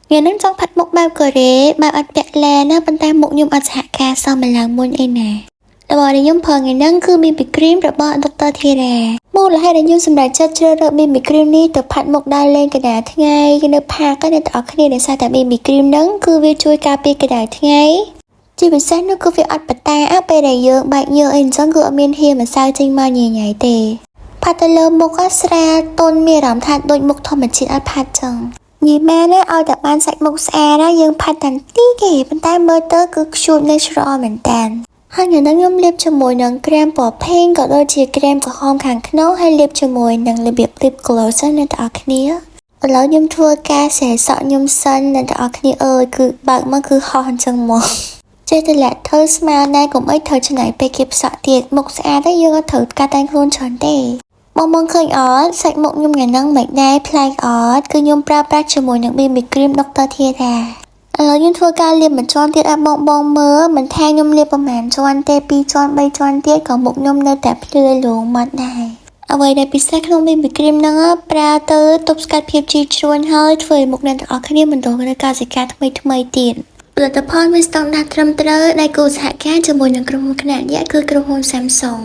ថ្ងៃហ្នឹងចង់ផាត់មុខបែបកូរ៉េបែបអត់ពាក់ឡែណាប៉ុន្តែមុខខ្ញុំអត់សហការសមម្លងមុនអីណារបស់ដែលខ្ញុំប្រើថ្ងៃហ្នឹងគឺ BB cream របស់ Dr. Thira។ មូលហេតុដែលខ្ញុំសម្រេចចិត្តជ្រើសរើស BB cream នេះទៅផាត់មុខដើរលេងកណ្ដាលថ្ងៃនៅផាកអ្នកទាំងអស់គ្នាដោយសារតែ BB cream ហ្នឹងគឺវាជួយការពារកម្ដៅថ្ងៃជាពិសេសនោះគឺវាអត់បតាពេលដែលយើងបែកញើសអីអញ្ចឹងគឺអត់មានហៀម្សៅចេញមកញ៉ៃញ៉ៃទេផាត់ទៅលើមុខស្រាលទន់មានអារម្មណ៍ថាដូចមុខធម្មជាតិអត់ផាត់ចឹងនិយាយមែនណាឲ្យតែបានសាច់មុខស្អាតណាយើងផាត់តាន់ទីគេប៉ុន្តែមើលទៅគឺ cute natural មែនតើហើយថ្ងៃនេះខ្ញុំលាបជាមួយនឹងក្រែមពណ៌ pink ក៏ដូចជាក្រែមក្រហមខាងក្នុងហើយលាបជាមួយនឹងរបៀប lip gloss ណាអ្នកទាំងអស់គ្នាឥឡូវខ្ញុំធ្វើការសែសក់ខ្ញុំសិនអ្នកទាំងអស់គ្នាអើយគឺបើកមកគឺហោះអញ្ចឹងមកចេះតែលាក់ធ្វើស្មើណែកុំអីត្រូវចំណាយពេលគៀបសក់ទៀតមុខស្អាតហើយយើងអត់ត្រូវការតែងខ្លួនច្រើនទេបងបងឃើញអត់សាច់មុខខ្ញុំថ្ងៃហ្នឹងមិនដែរប្លែកអត់គឺខ្ញុំប្រើប្រាស់ជាមួយនឹង BB cream Dr. Thira។ ឥឡូវខ្ញុំធ្វើការលាបមួយជាន់ទៀតឲ្យបងបងមើលមិនថាខ្ញុំលាបប្រហែលជាន់ទេ2ជាន់3ជាន់ទៀតក៏មុខខ្ញុំនៅតែភ្លឺលងម៉ត់ដែរអ្វីដែលពិសេសក្នុង BB cream ហ្នឹងប្រើទៅទប់ស្កាត់ភាពជីជ្រួញហើយធ្វើឲ្យមុខអ្នកទាំងអស់គ្នាមិនដូរនៅកោសិកាថ្មីថ្មីទៀតផលិតផលមានស្តង់ដារត្រឹមត្រូវដែលគូសហការជាមួយនឹងក្រុមហ៊ុនខ្នាតយក្សគឺក្រុមហ៊ុន Samsung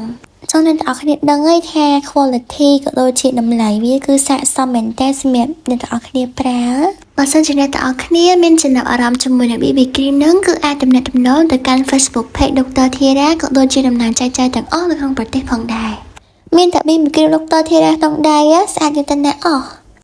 ចង់អ្នកទាំងអស់គ្នាដឹងហើយថា quality ក៏ដូចជាតម្លៃវាគឺស័ក្តិសមមែនតើសម្រាប់អ្នកទាំងអស់គ្នាប្រើបើសិនជាអ្នកទាំងអស់គ្នាមានចំណាប់អារម្មណ៍ជាមួយនឹង BB cream ហ្នឹងគឺអាចទំនាក់ទំនងទៅកាន់ Facebook page Dr. Thira ក៏ដូចជាតំណាងចែកចាយទាំងអស់នៅក្នុងប្រទេសផងដែរមានតែ BB cream Dr. Thira ក្នុងដៃស្អាតយន្តណាអស់។